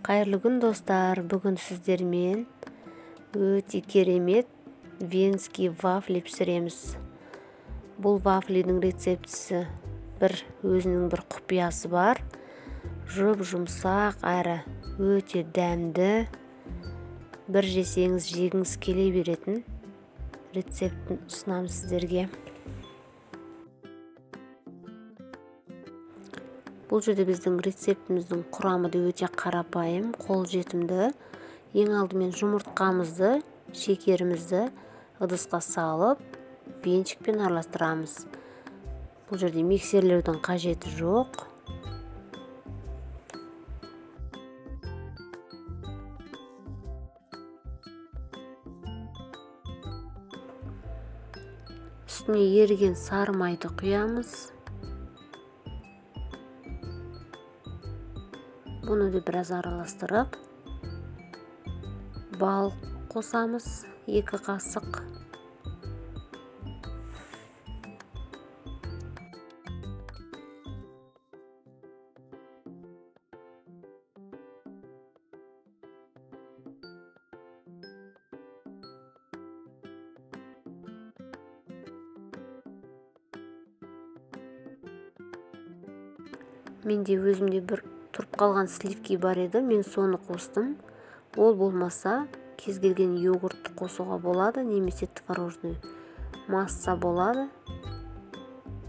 Қайырлы күн, достар! Бүгін сіздермен өте керемет венский вафли пісіреміз. Бұл вафлидің рецептісі бір өзінің бір құпиясы бар. Жұп-жұмсақ әрі өте дәмді. Бір жесеңіз жегіңіз келе беретін рецептін ұсынамын сіздерге. Бұл жерде біздің рецептіміздің құрамы да өте қарапайым, қолжетімді. Ең алдымен жұмыртқамызды, шекерімізді ыдысқа салып, венчикпен араластырамыз. Бұл жерде миксерлеудің қажеті жоқ. Үстіне еріген сары майды құямыз. Бұны да біраз араластырып, бал қосамыз, 2 қасық. Менде өзімде бір тұрып қалған сливки бар еді, мен соны қостым. Ол болмаса, кез келген йогуртты қосуға болады, немесе творожный масса болады.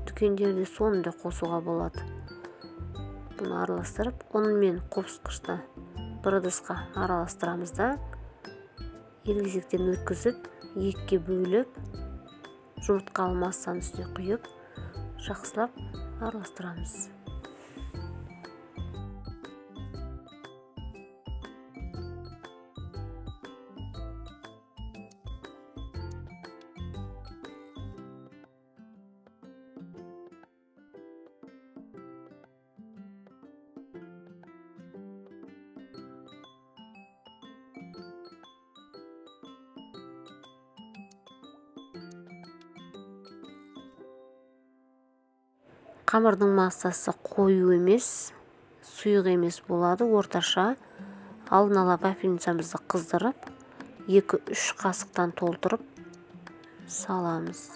Дүкендерде соны да қосуға болады. Бұны араластырып, ұн мен қосқышты бір ыдысқа араластырамыз да, елгезектен өткізіп, екіге бөліп, жұмыртқалы массаның үстіне құйып, жақсылап араластырамыз. Қамырдың массасы қою емес, сұйық емес болады, орташа. Алдын ала вафельницамызды қыздырып, 2-3 қасықтан толтырып саламыз.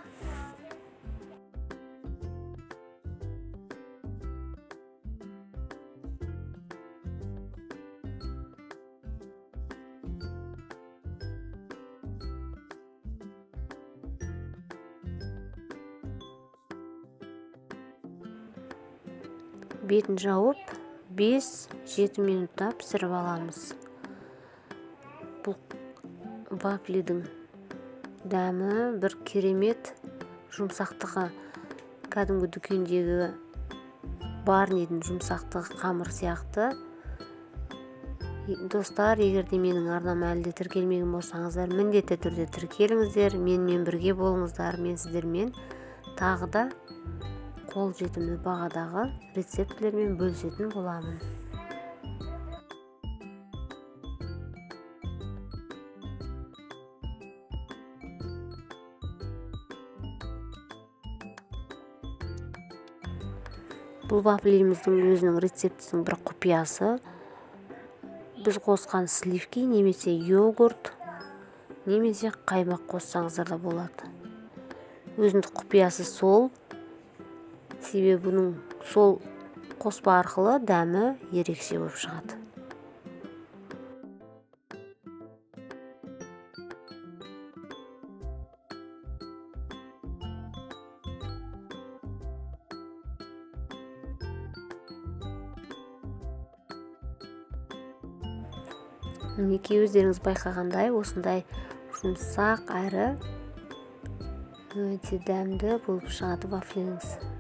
Бетін жауып, 5-7 минутта пісіріп аламыз. Бұл вафлидің дәмі бір керемет, жұмсақтығы кәдімгі дүкендегі барнидің жұмсақтығы қамыр сияқты. Достар, егер де менің арнама әлі де тіркелмеген болсаңыздар, міндетті түрде тіркеліңіздер, менімен бірге болыңыздар. Мен сіздермен тағы да қолжетімді бағадағы рецептілермен бөлісетін боламын. Бұл вафлиміздің өзінің рецептісінің бір құпиясы. Біз қосқан сливки немесе йогурт немесе қаймақ қоссаңыздар да болады. Өзіндік құпиясы сол. Себебі бұның сол қоспа арқылы дәмі ерекше болып шығады. Мінекей, өздеріңіз байқағандай, осындай жұмсақ әрі өте дәмді болып шығады вафлиіңіз.